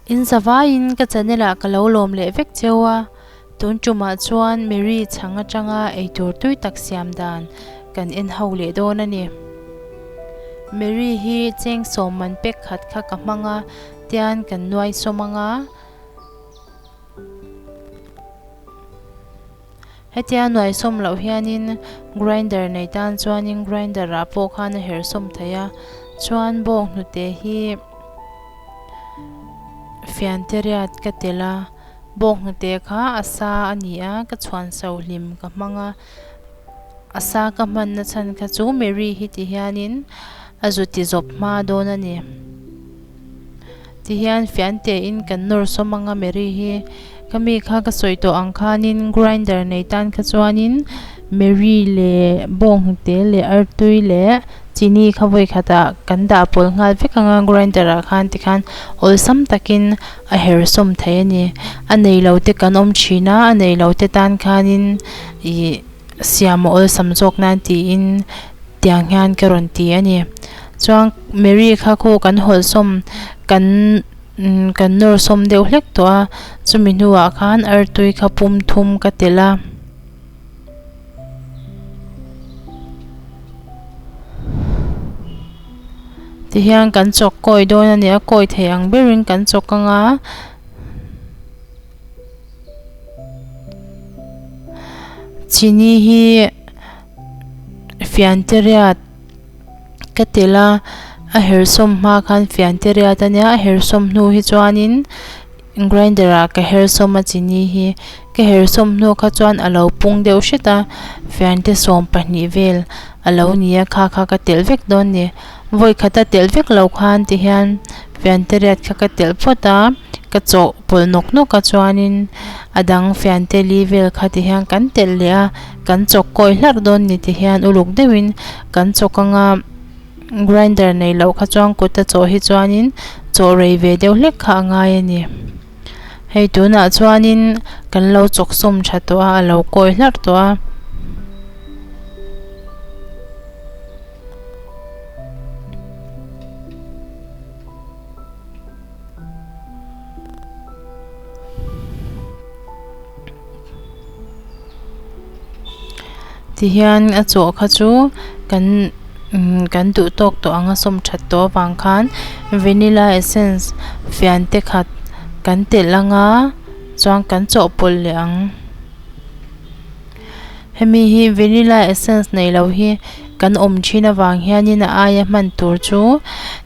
In zavaiin ka channel ah ka lo lawm leh vek cheu a, tun tumah chuan Mary chhang atanga eitur tui tak siam dan kan en ho leh dawn a ni. Mary hi cheng sawm man pek khat kha ka hmang a, tian kan nuai sawm anga. Hetia nuai sawm loh hianin grinder nei tan chuanin grinder ah pawh khan a her sawm thei a, chuan bawng hnute hi fiante riat ka telh a, bawng hnute kha a sa a ni a, ka chhuan so hlim ka hmang a, a sa ka hman na chhan kha chu Mary hi ti hianin a zu ti zawp hma dawn a ni. Tihian fiante in kan nawr sawm anga Mary hi ka mi kha ka sawi tawh ang khanin grinder nei tan kha chuanin Mary leh bawnghnute leh artui leh chini kha vawi khatah kan dah pawl nghal vek anga grinder ah khan tikhan awlsam takin a her sawm thei a ni. A nei lo te kan awm thin a, a nei lo te tan khanin ih siam a awlsam zawk nan tiin tiang hian ka rawn ti a ni. Chuan Mary kha khaw kan hawlh sawm kan kan nawr sawm deuh hlek tawh a chumi hnuah khan artui kha pum thum ka telh a. Tihian kan chawk kawi dawn a ni a kawi thei ang berin kan chawk ang a. Chini hi fiante riat ka telh a a hersawm hma khan fiante riat a nia a hersawm hnu hi chuanin grinder ah ka hersawm a chini hi ka hersawm hnu kha chuan a lo pung deuh hret a fiante 12 vel a lo ni a kha kha ka telh vek dawn a ni vawi khata telh vek loh khan ti hian fiante riat kha ka telh phawt a ka chawh pawlh nawk nawk a chuanin a dang fiante li vel kha ti hian kan telh leh a. Kan chawk kawi hlarh dawn ni ti hian uluk deuhin kan chawk anga grinder nei loh kha chuan kut a chawh hi chuanin chaw rei ve deuh hlek kha a ngai a ni. Hei tunah chuanin kan lo chawk sawm tha tawh a a lo kawi hlarh tawh a. Tihian a chawh kha chu kan kan duh tawk tawh ang a sawm that tawh avang khan vanilla essence fian te khat kan telh anga chuan kan chawhpawlh leh ang. Hemi hi vanilla essence neih loh hi kan awm thin avang hianin a aia hman tur chu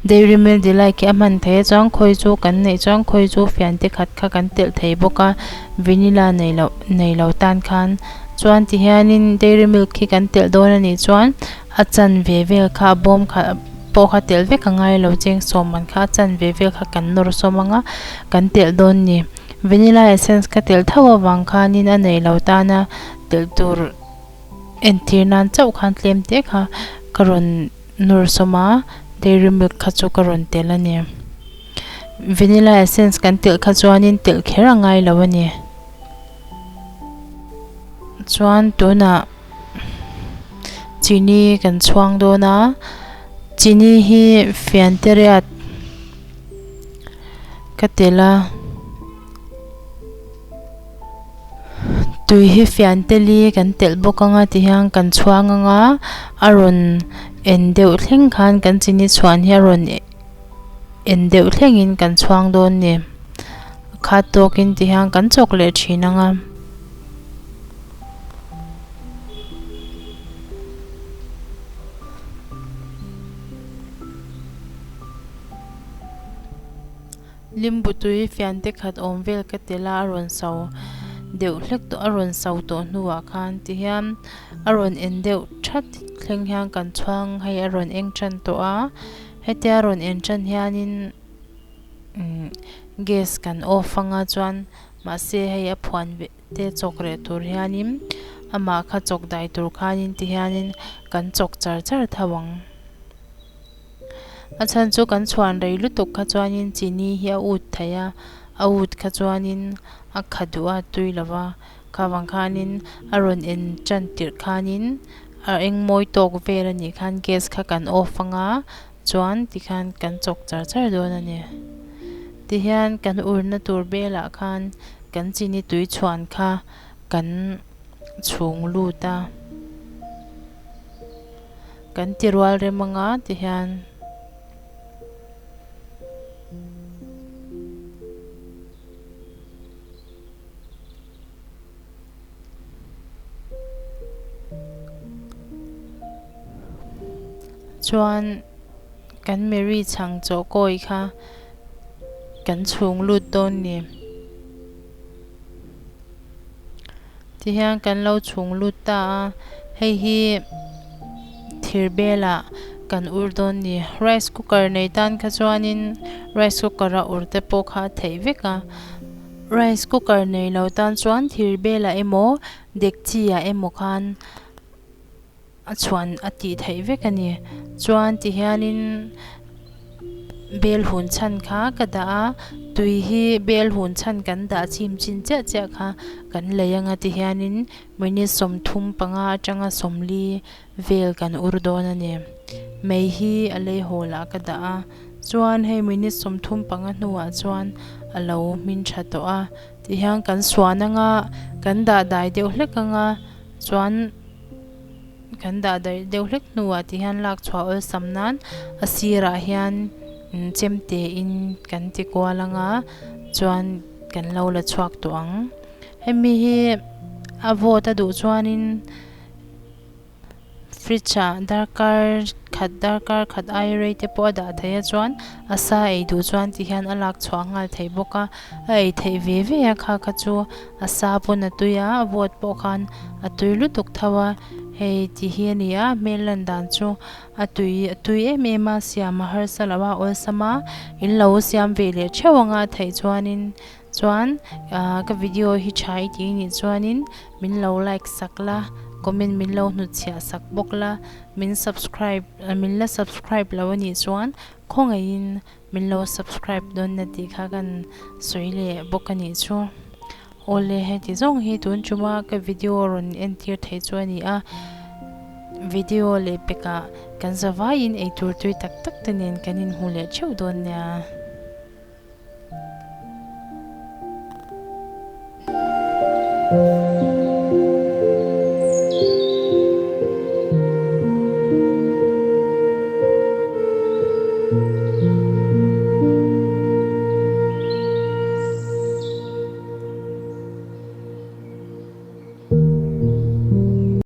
dairy milk delight khi a hman theih a chuan khawi chu kan neih chuan khawi chu fian te khat kha kan telh thei bawk a vanilla nei loh nei lo tan khan chuan ti hianin dairy milk khi kan telh dawn a nih chuan a chanve vel kha a bawm kha pawh kha telh vek a ngai lo cheng sawm man kha a chanve vel kha kan nawr sawm ang a kan telh dawn a ni. Vanilla essence ka telh tho avang khanin a nei lo tana telh tur entir nan chauh khan tlem te kha ka rawn nawr sawm a, dairy milk kha chu ka rawn telh a ni. Vanilla essence kan telh kha chuanin telh kher a ngai lo a ni. Chuan tunah chini kan chhuang dawn a, chini hi fiante riat. Ka telh a tui hi fian teli kan telh bawk anga ti hian kan chhuang anga a rawn en deuh thleng khan kan chini chhuan hi a rawn en deuh thlengin kan chhuang dawn a ni a khat tawkin ti hian kan chawk leh thin anga. Limbu tui fian te khat awm vel ka tel a a rawn so deuh hlek tawh a rawn so tawh hnuah khan ti hian a rawn en deuh that thleng hian kan chhuang hei a rawn eng tan tawh a hetia a rawn en tan hianin umm gas kan off anga chuan mahse hei a phuan ve te chawk reh tur hianin amah kha chawk dai tur khanin ti hianin kan chawk char char tho ang. A chhan chu kan chhuan rei lutuk kha chuanin chini hi a ut thei a, a ut kha chuanin a kha duh a tui lo va, kha vang khanin a rawn en tan tirh khanin a eng mawi tawk vel a nih khan gas kha kan off anga chuan tikhan kan chawk char char dawn a ni. Tihian kan urna tur belah khan kan chini tui chhuan kha kan chhung lut a. Kan ti rual rem anga tihian. Chuan kan Mary chhang chaw kawi kha kan chhung lut dawn ni. Tihian kan lo chhung lut ta a, hei hi thir belah kan ur dawn ni. Rice cooker nei tan kha chuanin rice cooker a ur te pawh kha a theih vek a. Rice cooker nei lo tan chuan thir belah emaw dekchi ah emaw khan a chhuan a tih theih vek a ni. Chuan ti hianin bel hun chhan kha ka dah a, tui hi bel hun chhan kan dah chim chin chiah chiah kha kan lei anga ti hianin minute 35 atanga 40 vel kan ur dawn a ni. Mei hi a lei hawl ah ka dah a, chuan hei minute 35 hnuah chuan a lo hmin tha tawh a, ti hian kan suan anga kan dah dai deuh hlek anga chuan. Kan dah daih deuh hlek hnuah ti hian lak chhuah awlsam nan a sirah hian chemte in kan ti kual anga chuan kan lo la chhuak tawh ang. Hemi hi a vawt a duh chuanin fridge ah darkar khat darkar khat aia rei te pawh a dah theih a chuan a sa ei duh chuan ti hian a lak chhuah nghal theih bawk a a ei theih ve ve a kha kha chu a sa pawn a tui a a vawt pawh khan a tui lutuk tho a hei ti hi a ni a hmel lan dan chu a tui a tui em em a siam a harsa lo a awlsam a in lo siam ve leh theuh anga theih chuanin chuan ah ka video hi tha i tih nih chuanin min lo like sak la comment min lo hnutchhiah sak bawk la min subscribe min la subscribe lo a nih chuan khawngaihin min lo subscribe dawn na tih kha kan sawi leh bawk a nih chu. Awle heti zawng hi tun tuma ka video rawn entir theih chu a ni a, video leh pekah kan zavaiin eitur tui tak tak te nen kan inhmu leh theuh dawn nia.